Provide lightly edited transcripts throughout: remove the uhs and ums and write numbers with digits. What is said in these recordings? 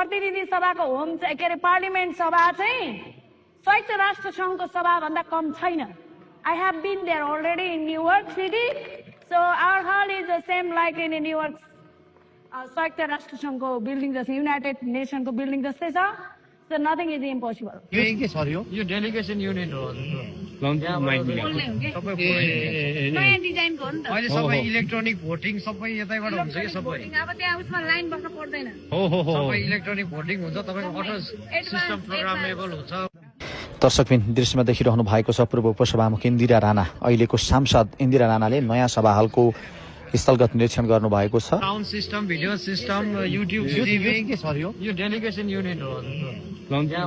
प्रतिनिधि सभाको होम के अरे पार्लिमेन्ट सभा चाहिँ संयुक्त राष्ट्र सङ्घको सभाभन्दा कम छैन. I have been there already in New York City. So our hall is the same like in New York. संयुक्त राष्ट्र सङ्घको बिल्डिङ जस्तै युनाइटेड नेसनको बिल्डिङ जस्तै छ. So nothing is impossible. यो डेलिगेसन युनिट हो नयाँ डिजाइनको हो नि त. अहिले सबै इलेक्ट्रोनिक भोटिङ सबै यतैबाट हुन्छ कि सबै अब त्यहाँ उसमा लाइन बस्न पर्दैन. सबै इलेक्ट्रोनिक भोटिङ हुन्छ तपाईँको अटो सिस्टम प्रोग्रामेबल हुन्छ. दर्शकबिन दृश्यमा देखिरहनु भएको छ पूर्व उपसभामुख इन्दिरा राणा. अहिलेको सांसद इन्दिरा राणाले नयाँ सभा हलको स्थलगत निरीक्षण गर्नुभएको छ. Sound system video system YouTube streaming यो डेलिगेसन युनिट हो नयाँ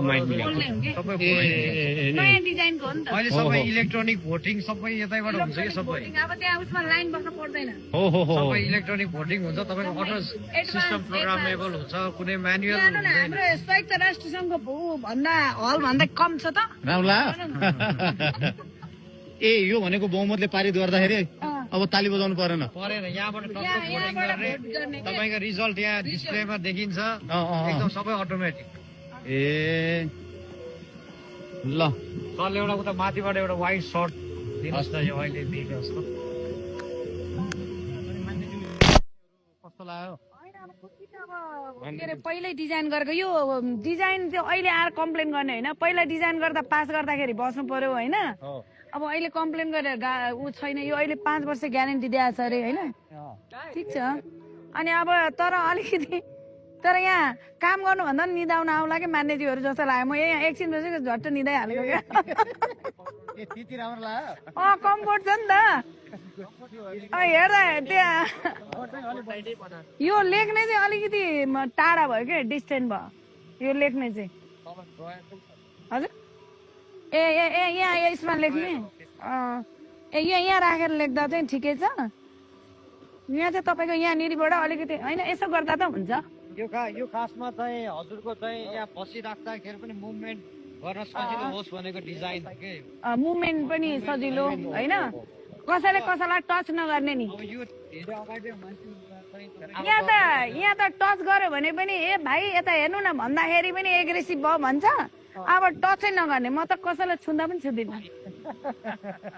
डिजाइनको हो नि त. अहिले सबै इलेक्ट्रोनिक भोटिङ सबै यतैबाट हुन्छ कि सबै अब त्यहाँ उसमा लाइन बस्न पर्दैन. सबै इलेक्ट्रोनिक भोटिङ हुन्छ तपाईँको अटो सिस्टम प्रोग्रामेबल हुन्छ कुनै म्यानुअल हाम्रो संयुक्त राष्ट्र सङ्घको भन्दा हल भन्दा कम छ त. राउला ए यो भनेको बहुमतले पारित गर्दाखेरि अब ताली बजाउनु परेन. यहाँबाट भोटिङ गर्ने तपाईँको रिजल्ट यहाँ डिस्प्लेमा देखिन्छ एकदम सबै अटोमेटिक. ए ल सरले एउटा उता माथिबाट एउटा व्हाइट सर्ट दिनुहोस् न यो अहिले दिनुहोस् न कस्तो लाग्यो? के अरे पहिल्यै डिजाइन गरेको यो डिजाइन चाहिँ अहिले आएर कम्प्लेन गर्ने होइन. पहिला डिजाइन गर्दा पास गर्दाखेरि बस्नु पर्यो होइन. अब अहिले कम्प्लेन गरेर ऊ छैन. यो अहिले 5 वर्ष ग्यारेन्टी दिएको छ अरे होइन. ठिक छ. अनि अब तर अलिकति तर यहाँ काम गर्नुभन्दा पनि निदाउन आउला कि मान्यजीहरू जस्तो लाग्यो. म यहाँ एकछिन बसेको झट्ट निदाइहालेको क्या. कम्फोर्ट छ नि त. हेर्दा त्यहाँ यो लेख्ने चाहिँ अलिकति टाढा भयो क्या डिस्टेन्स भयो यो लेख्ने चाहिँ. हजुर ए ए ए यहाँ यसमा लेख्ने ए यहाँ राखेर लेख्दा चाहिँ ठिकै छ. यहाँ चाहिँ तपाईँको यहाँनिरबाट अलिकति होइन यसो गर्दा त हुन्छ. यो खासमा चाहिँ हजुरको चाहिँ यहाँ बसिराख्दाखेरि पनि मुभमेन्ट गर्न सजिलो होस् भनेको डिजाइन के मुभमेन्ट पनि सजिलो होइन. कसैले कसैलाई टच नगर्ने नि. यहाँ त टच गर्यो भने पनि ए भाइ यता हेर्नु न भन्दाखेरि पनि एग्रेसिभ भयो भन्छ. अब टचै नगर्ने. म त कसैलाई छुँदा पनि छुँदिनँ.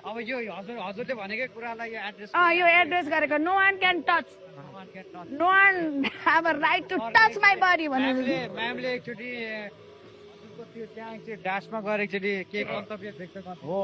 अब यो हजुरले भनेकै कुरालाई यो एड्रेस यो एड्रेस गरेको no one can touch no one have a right to touch my body भनेर म्यामले एकचोटि हजुरको त्यो त्यहाँ एकचोटि ड्यासमा गएर एकचोटि के कर्तव्य व्यक्त गर्नु हो